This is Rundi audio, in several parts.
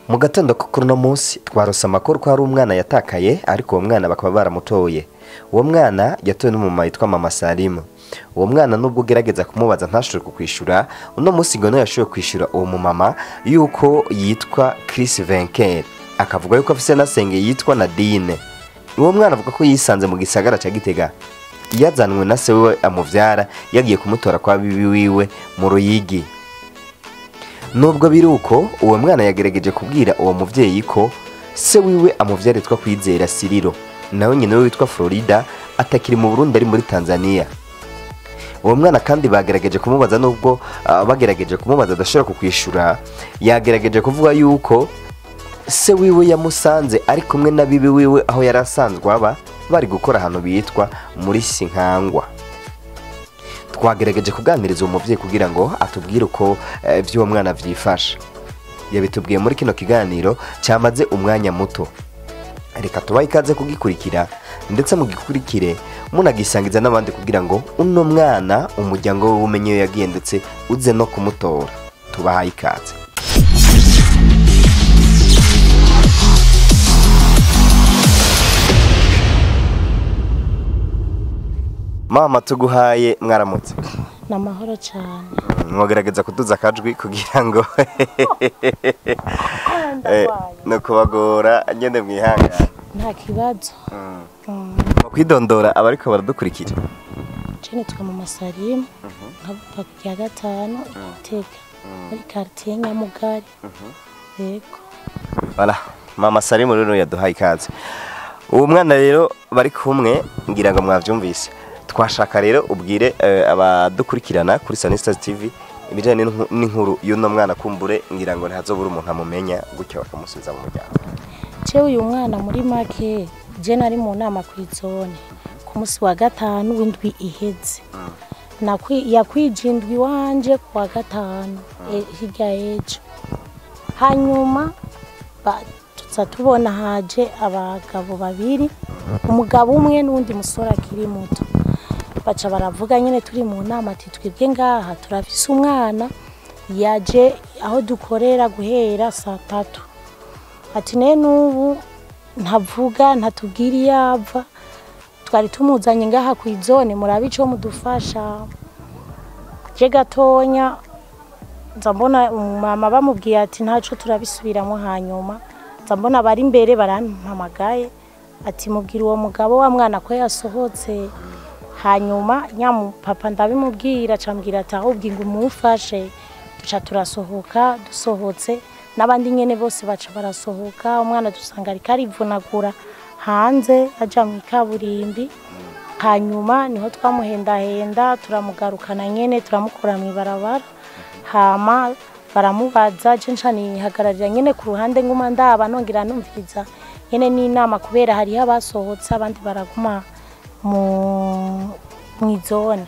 Mu gatondo ko kuri uno munsi twarose amakuru ko hari umwana yatakaye, ariko uwo mwana bakaba baramutoye. Uwo mwana yatowe n'umumama yitwa Mama Salimu. Uwo mwana nubwo ugerageza kumubaza ntashobore kukwishura, uno munsi ngo niwe yashoboye kwishura uwo mumama yuko yitwa Chris Venker, akavuga yuko afise na senge yitwa Nadine. Uwo mwana avuga ko yisanze mu gisagara ca Gitega, yazanwe na se wiwe amuvyara, yagiye kumutora kwa bibi wiwe mu Ruyigi. Nubwo biri uko, uwo mwana yagerageje kubwira uwo muvyeyi ko se wiwe amuvyara yitwa Kwizera Siriro, nawe nyina we witwa Florida atakiri mu Burundi, ari muri Tanzania. Uwo mwana kandi bagerageje kumubaza, nubwo bagerageje kumubaza adashobora kukwishura, yagerageje kuvuga yuko se wiwe yamusanze ari kumwe na bibi wiwe aho yari asanzwe aba, bari gukora ahantu bitwa muri Sinkangwa. Twagerageje kuganiriza uwo muvyeyi kugira ngo atubwire uko vy'uwo mwana vyifashe. Yabitubwiye muri kino kiganiro cyamaze umwanya muto. Reka tubahe ikaze kugikurikira, ndetse mugikurikire munagisangiza n'abandi kugira ngo uno mwana umuryango we umenye iyo yagiye, ndetse uze no kumutora. Tubahaye ikaze. Mama, tuguhaye mwaramutse. Ni amahoro cyane. Mwagerageza kuduza akajwi kugira ngo no kubagora ngende mwihangane. Nta kibazo. Kwidondora abariko baradukurikira. Je nitwa Mama Salimu, nkaba ku ya gatanu Gitega, muri quartier Nyamugari. Yego. Voilà, Mama Salimu rero yaduhaye ikaze. Uwo mwana rero bari kumwe ngira ngo mwavyumvise. Twashaka rero ubwire abadukurikirana kuri Sunny Stars TV ibijanye n'inkuru y'uno mwana, kumbure ngira ngo ntazobura umuntu amumenya gutyo bakamusubiza mu muryango. Jewe uyu mwana muri make, je nari mu nama kw'izone ku munsi wa gatanu w'indwi iheze. Yakwije indwi wanje ku wa gatanu hirya y'ejo. Hanyuma tuza tubona haje abagabo babiri, umugabo umwe n'uwundi musore akiri muto. Baca baravuga nyene turi mu nama ati twebwe ngaha turafise umwana yaje aho dukorera guhera saa tatu. Ati ne n'ubu ntavuga ntatubwira iyo ava, twari tumuzanye ngaha kw'izone murabe ico mudufasha. Je gatonya nza mbona umumama bamubwiye ati ntaco turabisubiramwo, hanyuma nza mbona bari imbere barampamagaye ati mubwira uwo mugabo wa mwana ko yasohotse. Hanyuma nyamupapa ndabimubwira, acambwira ati ahubwo ngo umufashe. Duca turasohoka, dusohotse n'abandi nyene bose baca barasohoka, umwana dusanga ariko arivunagura hanze aja mw'ikaburimbi. Hanyuma niho twamuhendahenda turamugarukana nyene, turamukura mw'ibarabara. Hama baramubaza, je nca nihagararira nyene ku ruhande nguma ndaba nongera numviriza nyene n'inama, kubera hariho abasohotse abandi baraguma mw'izone.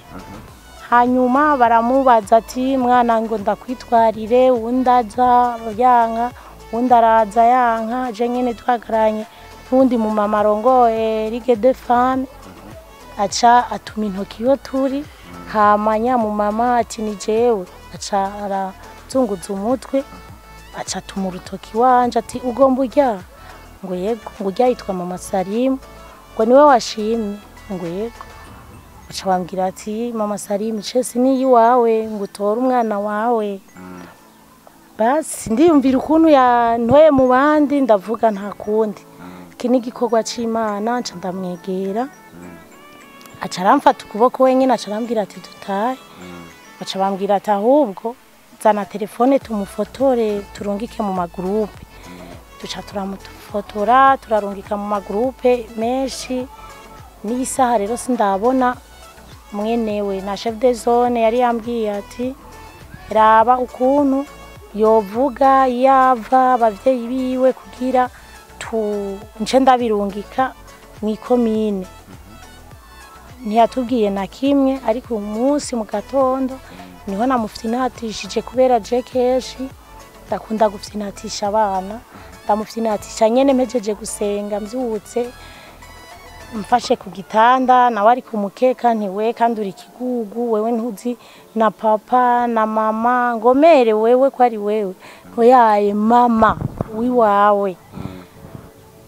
Hanyuma baramubaza ati mwana ngo ndakwitwarire, uwundi aza yanka, uwundi araza yanka. Je nyene twahagararanye n'uwundi mumama arongoye Ligue des Femmes, aca atuma intoki iyo turi. Hama nyamumama ati ni jewe, aca arazunguza umutwe, aca atuma urutoki wanje ati ugomba urya? Ngo yego. Ngo urya yitwa Mama Salimu, ngo niwe washimye? Ngo yego. Baca bambwira ati Mama Salimu cese ni iwawe, ngo utore umwana wawe. Basi ndiyumvira ukuntu yantoye mu bandi, ndavuga nta kundi, iki ni igikorwa c'Imana. Nca ndamwegera, aca aramfata ukuboko wenyine, aca arambwira ati dutahe. Baca bambwira ati ahubwo zana telefone tumufotore turungike mu magurupe. Duca turamufotora turarungika mu magurupe menshi. N'iyi saha rero sindabona mwenewe, na chef de zone yari yambwiye ati raba ukuntu yovuga yava abavyeyi biwe kugira nce ndabirungika mw'ikomine. Ntiyatubwiye na kimwe, ariko uyu munsi mu gatondo niho namufyinatishije, kubera je kenshi ndakunda gufyinatisha abana. Ndamufyinatisha nyene mpejeje gusenga, mvyutse mfashe ku gitanda, nawe ari ku mukeka, ntiwe kandi uri kigugu wewe ntuzi na papa na mama, ngomere wewe ko ari wewe, oyaye mama. wiwawe.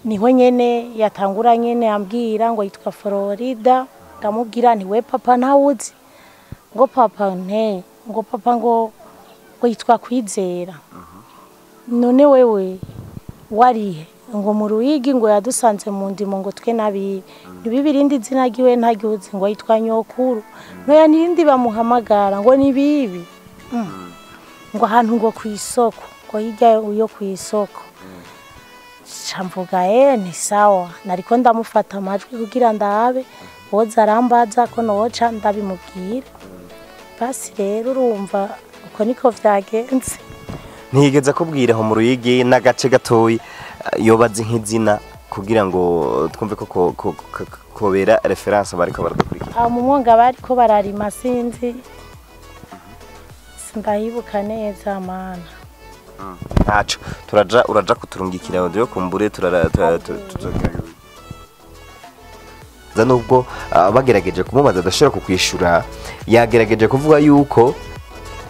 Niho nyene yatangura nyene ambwira ngo yitwa Florida, ndamubwira nti we papa ntawuzi, ngo papa nte, ngo papa ngo yitwa Kwizera. None wewe warihe? Ngo mu Ruyigi, ngo yadusanze mu ndimo, ngo twe nabi ntibibirindi zina giwe ntagiuzi, ngo yitwa nyokuru, noya nirindi bamuhamagara ngo ni bibi. Ngo ahantu ngo kwisoko, ngo hirya yo kwisoko. Camvuga ni sawa, nariko ndamufata amajwi kugira ndabe woza arambaza ko noca ndabimubwira. Basi rero urumva uko niko vyagenze. Ntiyigeze akubwira aho mu Ruyigi n'agace gatoyi yobaze nk'izina kugira ngo twumve ko kobera reference bariko baradukurikira? Aho mu mwonga bariko bararima, sinzi, sindayibuka neza mana. Ntaco, turaja uraja kuturungikira audio kumbure tuzogerageza. Nubwo bagerageje kumubaza adashobora kukwishura, yagerageje kuvuga yuko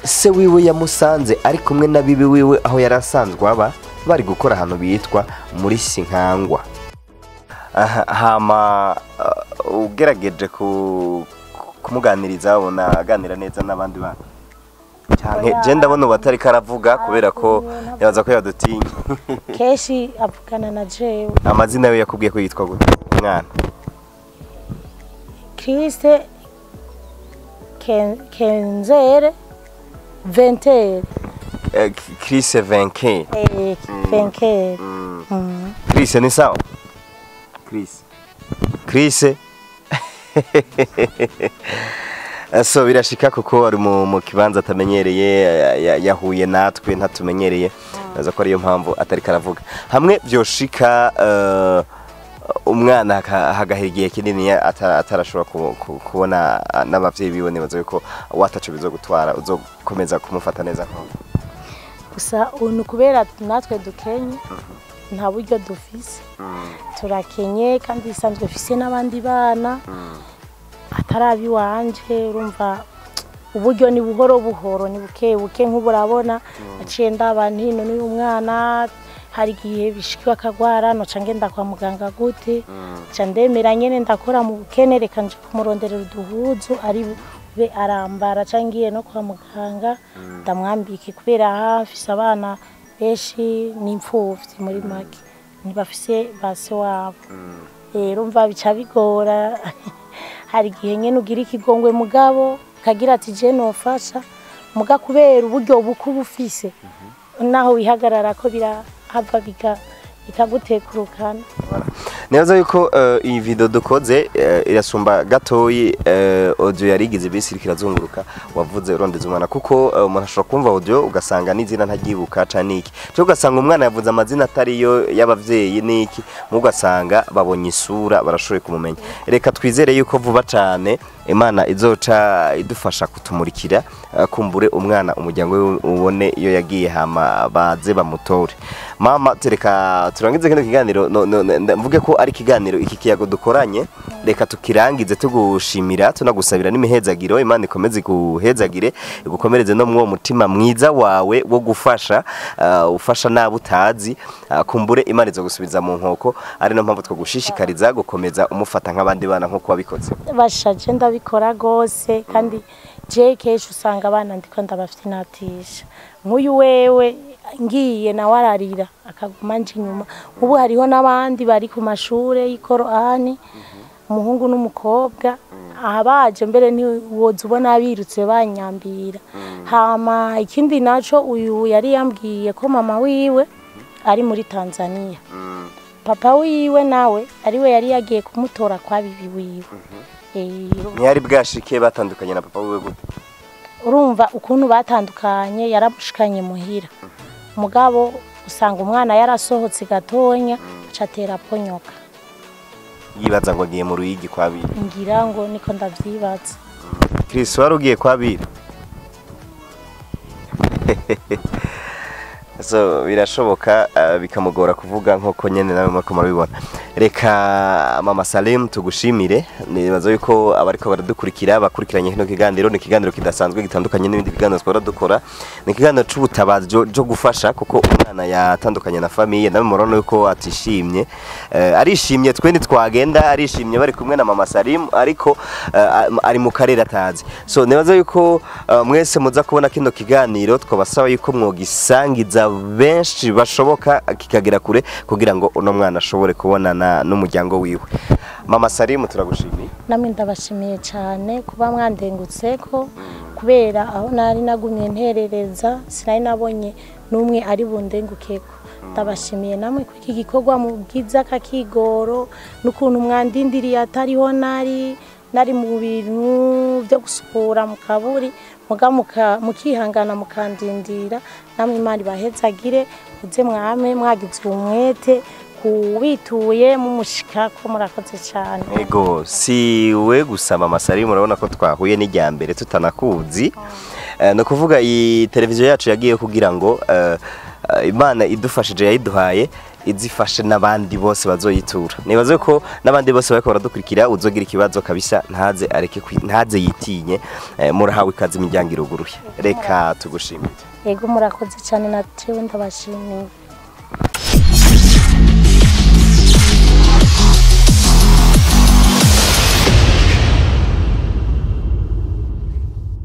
se wiwe yamusanze ari kumwe na bibi wiwe aho yari asanzwe aba, bari gukora ahantu bitwa muri Sinkangwa. Hama ugerageje kumuganiriza ubona aganira neza n'abandi bana cyane? Je ndabona ubu atari karavuga kubera ko yabaza ko yadutinye. Kenshi avugana na jewe. Amazina we yakubwiye ko yitwa gute umwana? Christe Kenzere Ventere. Chris Venke. Venke. Chris ni sawa? Chris. Chris. So birashika kuko ari mu kibanza atamenyereye, yahuye natwe ntatumenyereye, naza ko ariyo mpamvu atari karavuga. Hamwe byoshika umwana hagahera igihe kinini atarashobora kubona n'abavyeyi biwe, nibaza yuko wataco bizogutwara, uzokomeza kumufata neza nko gusa ubu kubera natwe dukenye, nta buryo dufise, turakenye kandi isanzwe fise n'abandi bana atarabi wanje, urumva uburyo ni buhoro buhoro, ni buke buke. Nk'uburabona aciye ndaba ntino n'uyu mwana hari igihe bishikiwe akagwara, noca ngenda kwa muganga gute? Nca ndemera nyene ndakora mu bukene, reka nje kumuronderera uduhuzu ari be arambara, canke ngiye no kwa muganga ndamwambike, kubera hafise abana benshi n'imfuvyi muri make ntibafise base wabo. Rero mva bica bigora, hari igihe nyene ugira ikigongwe mugabo kagira ati je nofasha muga kubera uburyo buku bufise naho wihagarara ko birahava bikagutekurukana. Nibaza yuko iyi video dukoze irasumba gatoyi audio yarigize bisi kirazunguruka wavuze urondeza umwana, kuko umuntu ashobora kumva audio ugasanga n'izina ntagibuka canke iki, cyo ugasanga umwana yavuze amazina atariyo y'abavyeyi niki, mugasanga babonye isura barashoboye kumumenya. Reka twizere yuko vuba cane Imana izoca idufasha kutumurikira, kumbure umwana umuryango we ubone iyo yagiye, hama baze bamutore. Mama, tereka turangize kino kiganiro, mvuge ko ari ikiganiro iki kiyago dukoranye, reka tukirangize tugushimira tunagusabira n'imihezagiro. Imana ikomeze iguhezagire, igukomereze no mwo mutima mwiza wawe wo gufasha, ufasha nabo utazi, kumbure Imana izogusubiza mu nkoko. Ari no mpamvu twagushishikariza gukomeza umufata nk'abandi bana nkuko wabikoze. Bashaje ndabikora gose, kandi je kenshi usanga abana ndiko ndabafinatisha. Nk'uyu wewe ngiye nawe ararira akaguma nje inyuma. Ubu hariho n'abandi bari ku mashure y'Ikorani, umuhungu n'umukobwa, abaje mbere ntiwoza ubona birutse banyambira. Hama ikindi naco, uyu yari yambwiye ko mama wiwe ari muri Tanzania, papa wiwe nawe ariwe yari yagiye kumutora kwa bibi wiwe. Ntiyari bwashike batandukanye na papa wiwe gute? Urumva ukuntu batandukanye, yaramushikanye muhira, mugabo usanga umwana yarasohotse gatonya acatera ponyoka, yibaza ngo agiye mu Ruyigi kwa Biri. Ngira ngo niko ndavyibaza. Chris, wari ugiye kwa Biri? So birashoboka bikamugora kuvuga nkuko nyene nawe muriko murabibona. Reka Mama Salim tugushimire. Nibaza yuko abariko baradukurikira bakurikiranye kino kiganiro. Ni ikiganiro kidasanzwe, gitandukanye n'ibindi biganiro twara dukora. Ni ikiganiro c'ubutabazi jo gufasha, kuko umwana yatandukanye na famille, nawe murabona yuko atishimye. Arishimye, twe ntitwagenda, arishimye bari kumwe na Mama Salim, ariko ari mu karere atazi. So nibaza yuko mwese muza kubona kino kiganiro, twabasaba yuko mwogisangiza benshi bashoboka, kikagera kure, kugira ngo uno mwana ashobore kubonana n'umuryango wiwe. Mama Salim, turagushimiye. Namwe ndabashimiye cyane kuba mwandengutse ko, kubera aho nari nagumye nterereza sinari nabonye n'umwe ari bundengukeko. Ndabashimiye namwe ko iki gikorwa mu bwiza kakigoro n'ukuntu mwandindiriye, atariho nari mu bintu byo gusukura mu kaburi, muga mukihangana mukandindira. Namwe Imana ibahezagire, muze mwame mwagize umwete kubituye mumushikako. Murakoze cyane. Ego, si we gusa Mama Salim, murabona ko twahuye n'ijya mbere tutanakuzi. No kuvuga iyi televiziyo yacu yagiye kugira ngo Imana idufashije yayiduhaye izifashe n'abandi bose bazoyitura. Nibaze ko n'abandi bose bariko baradukurikira, uzogira ikibazo kabisa ntaze areke ntaze yitinye. Murahawe ikaze, imiryango iruguruye. Reka tugushimire. Yego, murakoze cyane, na jewe ndabashimiye.